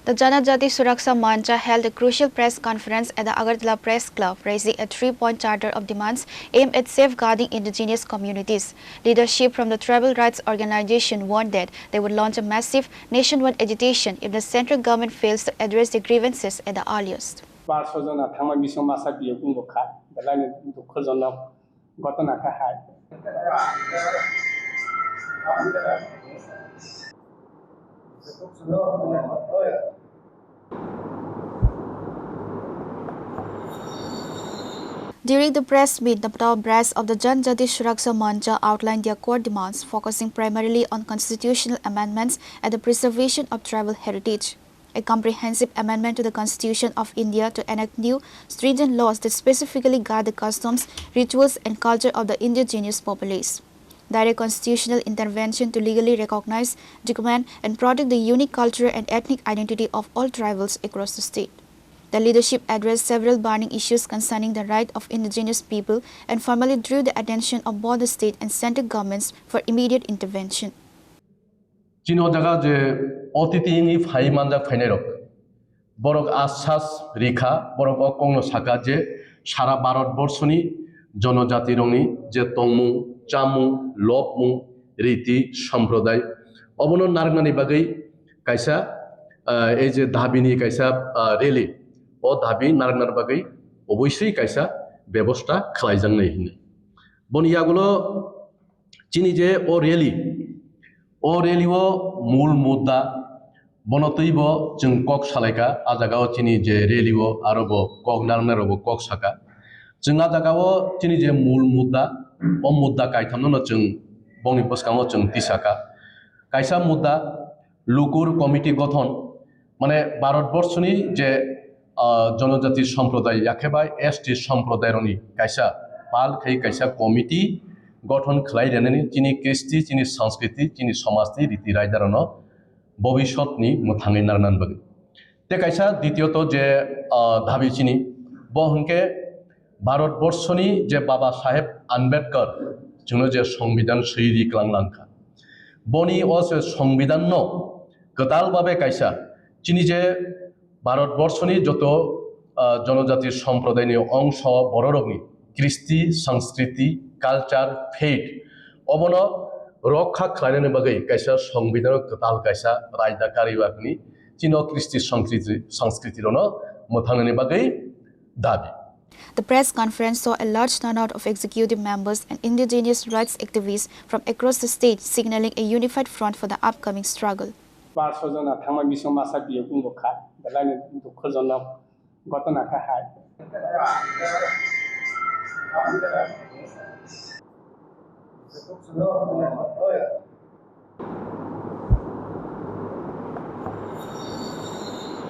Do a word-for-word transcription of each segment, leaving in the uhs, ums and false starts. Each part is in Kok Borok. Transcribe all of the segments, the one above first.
The Janajati Suraksha Mancha held a crucial press conference at the Agartala Press Club, raising a three-point charter of demands aimed at safeguarding indigenous communities. Leadership from the tribal rights organization warned that they would launch a massive nationwide agitation if the central government fails to address their grievances at the earliest. Bar sojona thangma bising masa biyo kungbo kha, belai ni dukhojonok ghotona kha hai. During the press meet, the top brass of the Janjati Suraksha Mancha outlined their core demands, focusing primarily on constitutional amendments and the preservation of tribal heritage. A comprehensive amendment to the Constitution of India to enact new, stringent laws that specifically guard the customs, rituals, and culture of the indigenous populace. Direct constitutional intervention to legally recognize, document, and protect the unique cultural and ethnic identity of all tribals across the state. The leadership addressed several burning issues concerning the right of indigenous people and formally drew the attention of both the state and central governments for immediate intervention. Chini o jaga je otiti wngwi phai manjak phainairok, borok asas rikha, borok o kokno saka je sara Bharat borshoni jonojatirokni je tongmung, chamung, lobmung, riti, somprodai, obono narwknani bagwi kaisa, ah, ei je dabini kaisa, ah, rally, o dabi narwknani bagwi oboiswi kaisa bebosta khlaijaknai hinwi. Boni yagulo chini je o rally, o rally o mul mudda, bono twibo chwng kok salaikha, a jaga o chini je rally o aro bo kok narwknai rok bo kok saka. Chwng a jaga o chini je mul mudda, o mudda kaithamno no chwng bongni bwskango chwng tisaka. Kaisa mudda, lukur committee gothon, mane Bharat borshoni je, ah, jonojati somprodai, yakhe bai S T somprodai rokni kaisa pal khai kaisa committee gothon khlai rwnani chini kristi, chini sanskriti, chini somajni riti raida rokno bobisotni mwthangwi narwknani bagwi. Tei kaisa ditiyot je, ah, dabi chini, bo hwnkhe Bharat borshoni je Baba Saheb Ambedkar chwngno je Songbidan swi ri kwlang langkha, boni o se Songbidanno kwtal babe kaisa chini je Bharat borshoni joto, ah, jonojati somprodaini ongso bororokni kristi, sanskriti, culture, faith, obono rokha khlainani bagwi kaisa Songbidan kwtal kaisa raida karwi bakni chini o kristi, sanskriti, sanskriti rokno mwthangnani bagwi dabi. The press conference saw a large turnout of executive members and indigenous rights activists from across the state, signaling a unified front for the upcoming struggle. Bar sojona thangma bising masa biyo kungbo kha, belai ni dukhojonok ghotona kha hai.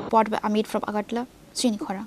Report by Amit from Agartala, Chini Khorang.